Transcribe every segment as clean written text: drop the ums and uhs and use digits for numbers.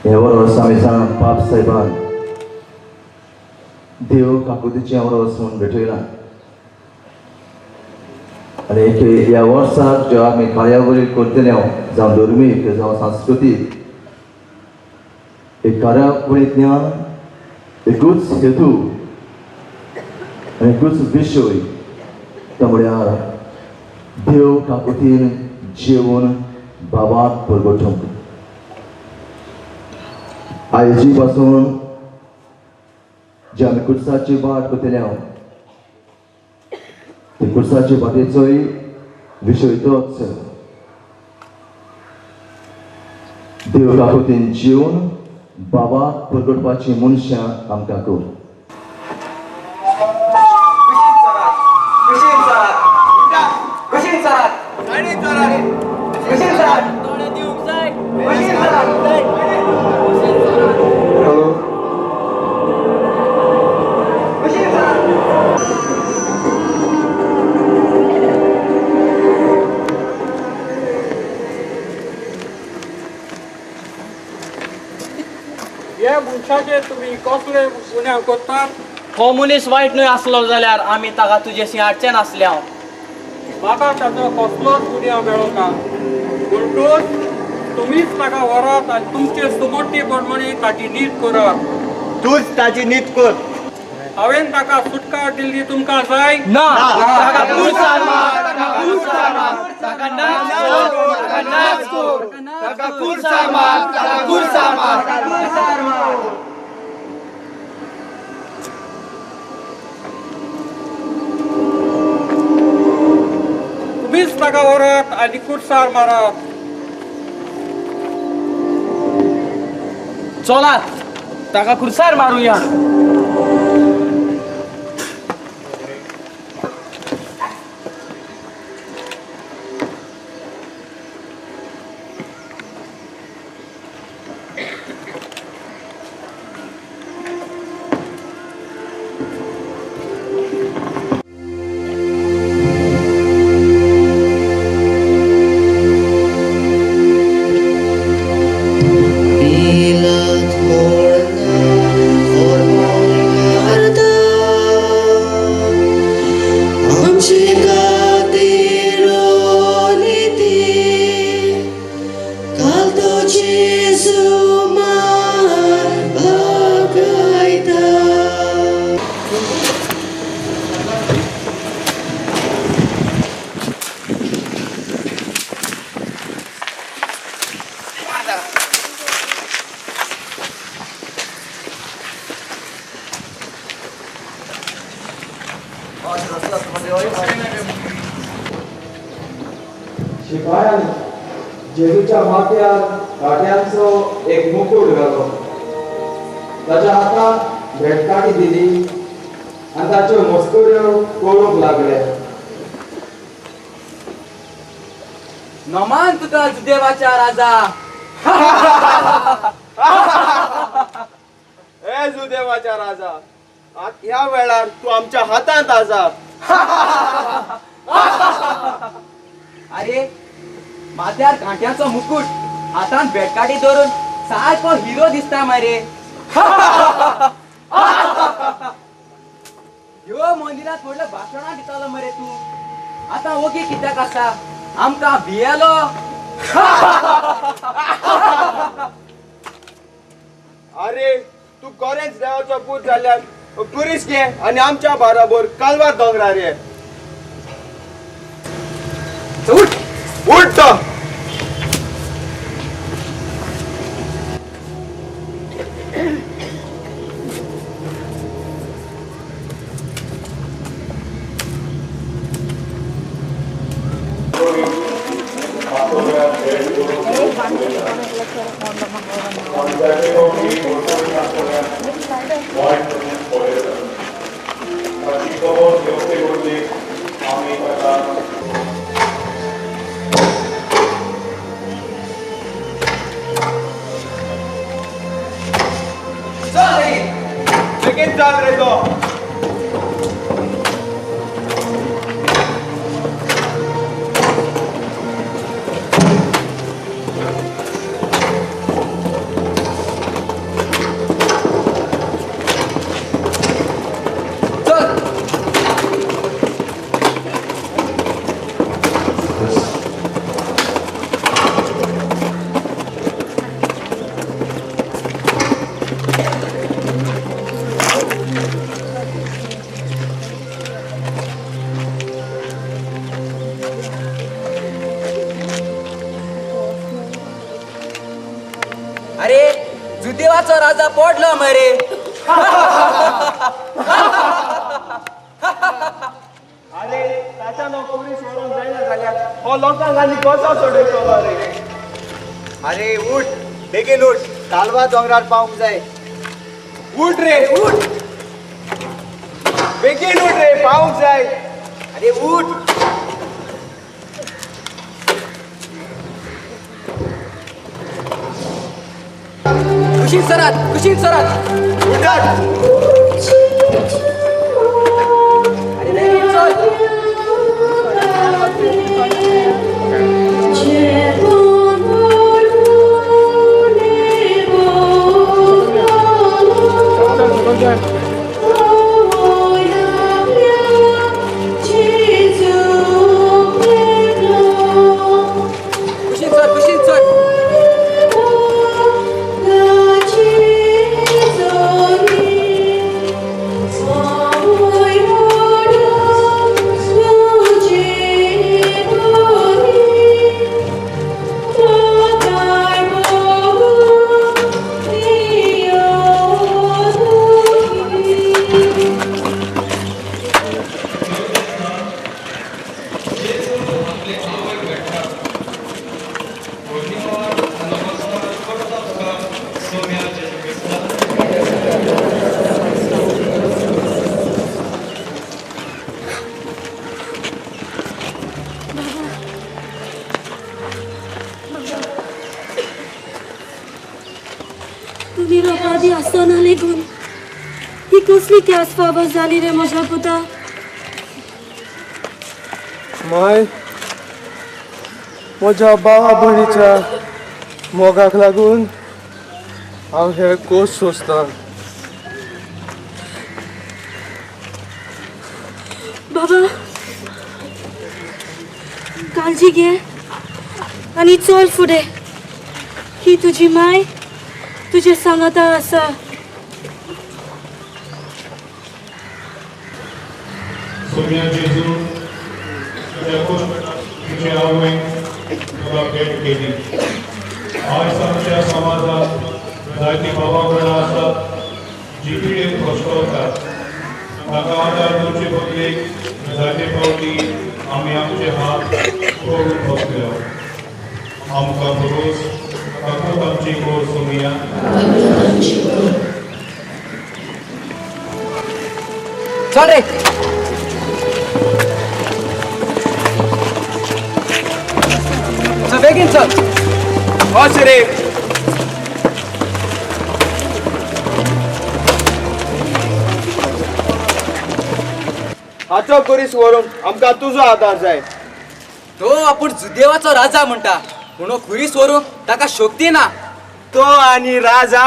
हे वर्स आमी जाणा पाप साहेबान देव काकुतीचें वर्स म्हूण भेटयलां आनी एक ह्या वर्साक ज्यो आमी कार्यावळी करतले जावं धर्मीक जावं सांस्कृतीक एक कार्यावळींतल्यान एकूच हेतू आनी एकूच विशय तो म्हळ्यार देव काकुतीन जेवन बाबाक परगटूंक. आयजी पासून जे आमी कुर्साची वाट करतले ते कुर्साचे वाटेचोय विशय तोच देव काकुतीन जेवन बाबाक परगटपाची मनशां आमकां कर. कसले गुन्यांव करतात? हो मनीस वायट न्हय आसलो जाल्यार आमी ताका तुजेशी हाडचे नासले. हांव म्हाका ताचो कसलोच गुन्यांव मेळो ना, म्हणटूच तुमीच ताका व्हरात आनी तुमचे सुमटी प्रमाणे ताची नीत करात. तूच ताची नीत कर. हांवें ताका सुटका दिल्ली तुमकां जाय ना. ताका कुर्सार मार, ताका कुर्सार मार, ताका नाच कर, ताका नाच कर, ताका कुर्सार मार, ताका कुर्सार मार, कुर्सार मार. तुमीच ताका व्हरात आनी कुर्सार मारात. चलात ताका कुर्सार मारुया. शिपायान जेजूच्या माथ्यार कांट्यांचो एक मुकूट घालो, ताच्या हाताक भेटकाठी दिली आनी ताच्यो मस्कऱ्यो करूंक लागले. नमान तुका जुदेवाच्या राजा. हे जुदेवाच्या राजा, ह्या वेळार तूं आमच्या हातांत आसा. अरे माथ्यार कांट्याचो मुकूट, हातांत बेटकाठी धरून सारको हिरो दिसता मरे. ह्यो मंदिरांत व्हडलं भाशणां दितालो मरे तूं, आतां ओगी कित्याक आसा? आमकां भियेलो. अरे तूं खरेंच देवाचो पूत जाल्यार पुरीस घे आनी आमच्या बराबर कालवार दोंगरार ये. उठ उठ तो. बेगीन चल रे तो. जुदेवाचो राजा पडलो मरे. अरे ताच्या नो कुरीस व्हरोंक जायना जाल्यार हो लोकांक आनी कसो सोडयतलो रे? अरे उठ, बेगीन उठ, कालवा दोंगरार पावंक जाय. उठ रे उठ, बेगीन उठ रे, पावंक जाय. अरे उठ. कुशीन सरात, कुशीन सरात. उठात. अरे बेगीन चल. कुशीन चल, कुशीन चल. तुमी रोपादी आसतना लेगून ही कसली त्यास फावो जाली रे म्हज्या पुता? माय, म्हज्या भावा भयणीच्या मोगाक लागून हांव हे कोस सोंसतां. बाबा, काळजी घे आनी चल फुडें. ही तुजी माय तुजे सांगाता आसा. सोम्या जेजू, तुज्या तुजी आवयन तुका भेट केली. आयज आमच्या समाजांत जायतीं बाबा भयणां आसात जी पिडेन कश्टवतात. ताका आदार दिवचे बदलेक जायते फावटी आमी आमचे हात करून बसले. आमकां भरोस तातूंत आमची कोर सोमिया. चल रे. चल बेगीन चल. वच रे. हाचो कुरीस व्हरोंक आमकां तुजो आदार जाय. तो आपूण जुदेवाचो राजा म्हणटा, पूण हो खुरीस व्हरूंक ताका शक्ती ना. तो आनी राजा.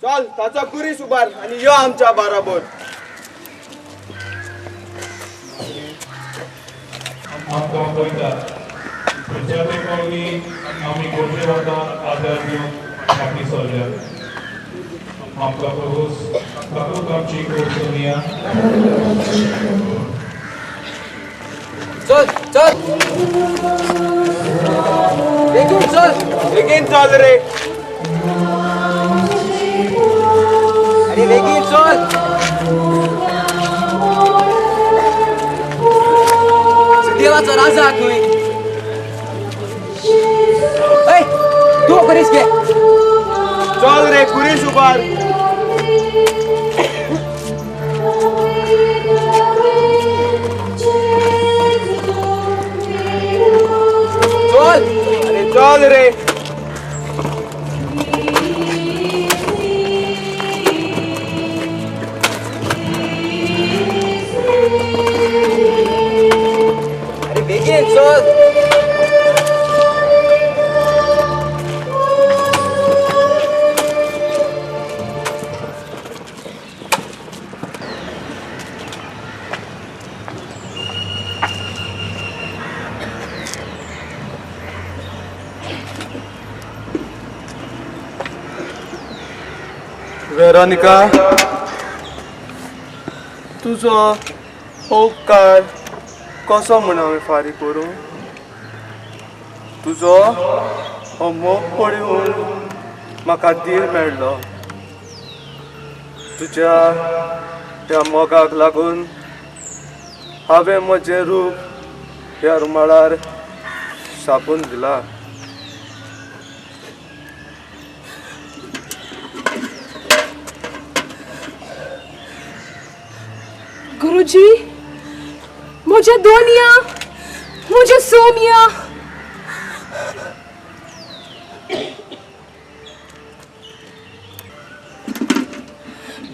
चल ताचो कुरीस उबार आनी यो आमच्या बराबर. आमकां पळयतात खंयच्या ते पावली आमी गोडचे हातान आदार दिवन फाटीं सरल्यात. आमकां भरोस तातूंत आमची कोर सोमिया. चल चल बेगीन चल. बेगीन चल रे. अरे बेगीन चल. जुदेवाचो राजा खंय? ऐ तूं खुरीस घे. चल रे, कुरीस उबार. चल. अरे चल रे. अरे बेगीन चल. वेरोनिका, तुजो उपकार कसो म्हूण हांवें फारीक करूं? तुजो हो मोग पळोवन म्हाका धीर मेळ्ळो. तुज्या त्या मोगाक लागून हांवें म्हजें रूप ह्या रुमाळार छापून दिला. गुरुजी, म्हज्या दोनया, म्हज्या सोमिया.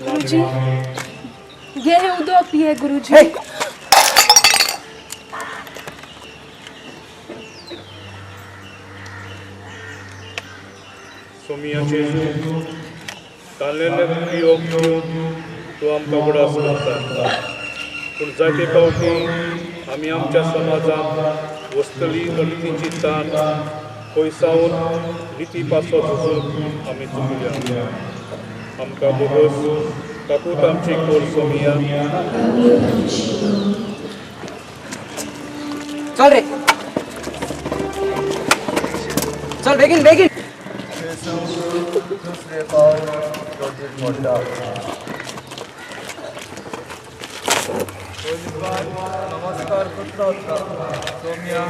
गुरुजी, घे हे उदक पिये गुरुजी. सोमिया जेजू, ताल्लेले पियोक तूं आमकां उगडास करता. पूण जायते फावटी आमी आमच्या समाजांत वस्तली अणतीची तान पयसावन रिती पासत झुजून आमी चुकल्या. आमकां बोगस काकूत आमची कोर सोमिया. चल रे, चल बेगीन बेगीन. दुसरे पावट दोतीर मोडटा. नमस्कार करता सोमिया.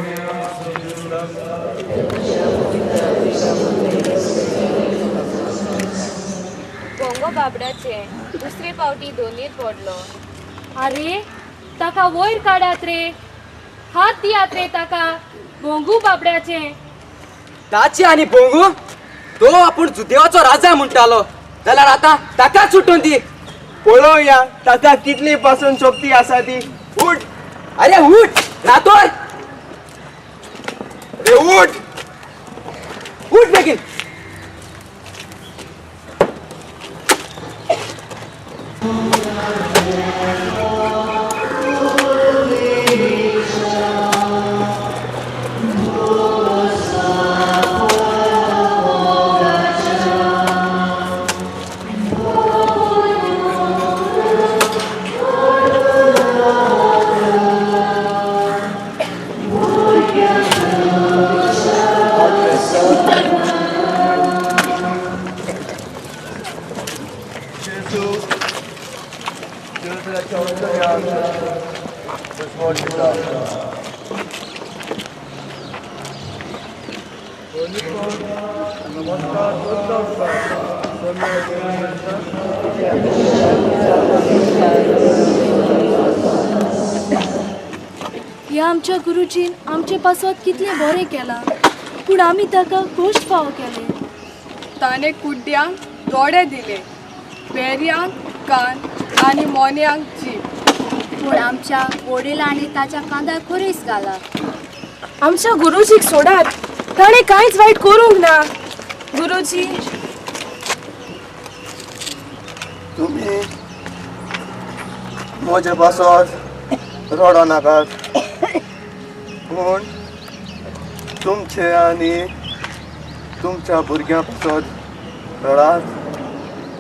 बोंगो बाबडाचे दुसरे पावटी दोनीर पडलो. अरे ताका वयर काडात रे, हात दियात रे ताका बोंगू बाबड्याचे. ताची आनी बोंगू तो आपूण जुदेवाचो राजा म्हणटालो, जाल्यार आतां ताकाच सुटून दी. पळोवया ताका कितली पासून शक्ती आसा ती. उठ. अरे उठ रातोर. अरे उठ. उठ बेगीन. जेरुसलेमाच्या उत्तरेक दुस्मोट दिता. नमस्कार करता सोमिया. ह्या आमच्या गुरुजीन आमचे पासत कितलें बरें केलां, पूण आमी ताका कश्ट फावो केले. ताणें कुड्ड्यांक दोळे दिले, बेऱ्यांक कान आनी मोन्यांक जीब. पूण आमच्या वडिलांनी ताच्या कांदार खुरीस घाला. आमच्या गुरुजीक सोडात, ताणें कांयच वायट करूंक ना. गुरुजी, तुमी म्हजे पासत रडो नाकात, पूण तुमचे आनी तुमच्या भुरग्यां पासत रडात.